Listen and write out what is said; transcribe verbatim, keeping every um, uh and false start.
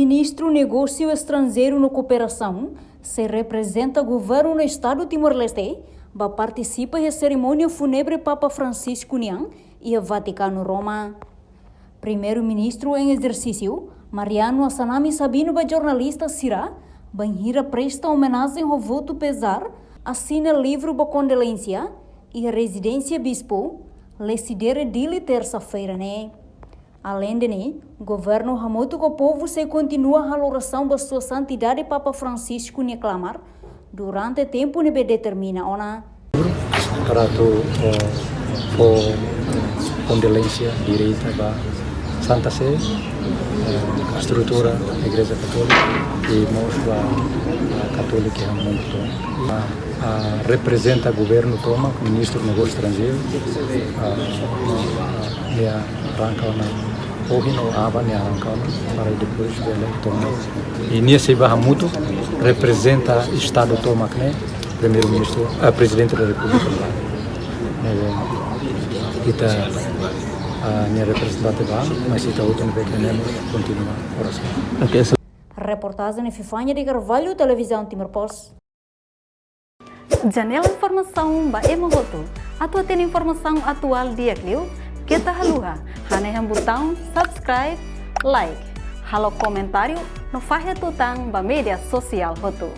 Ministru Negósiu Estranjeiru no Kooperasaun sei reprezenta governu no Estadu Timor-Leste ba partisipa iha serimónia fúnebre Papa Francisco nian iha Vatikanu, Roma. Primeiru-Ministru em ezersísiu, Mariano Assanami, Sabino, ba jornalista sira bainhira presta omenajen ho votu pezár, asina livru ba kondolénsia iha rezidénsia bispu, Lecidere, Dili, tersa-feira ne'e. Aleinde ne'e, governu hamutuk ho povu sei kontinua halo orasaun ba Sua Santidade Papa Francisco nia klamar durante tempu ne'ebé determina ona. Para atu, eh, fó kondolénsia direta ba Santa Sé, eh, estrutura Igreja Katólika i mós ba, eh, Katólika iha mundu tomak. Ah, ah, reprezenta governu tomak, Ministru Negósiu Estranjeiru, ah, ah, nia arranka ona ohin ou aban nia arranka ona, para depois bele toma. I nia sei ba hamutuk, reprezenta Estadu tomak ne'e, Primeiru-Ministru, ah, Prezidente da Repúblika. Ne'ebé ita, ah, nia reprezentante ba, mas ita hotu ne'ebé ke ne'e kontinua orasaun. Oke, so- Reportajen Epifania de Carvalho, Televizaun Timor Post. Janela informasaun ba ema hotu. Atu hatene informasaun atuál di'ak liu, keta haluha hanehan butaun subscribe, like, halo komentáriu no fahe tutan ba média sosiál hotu.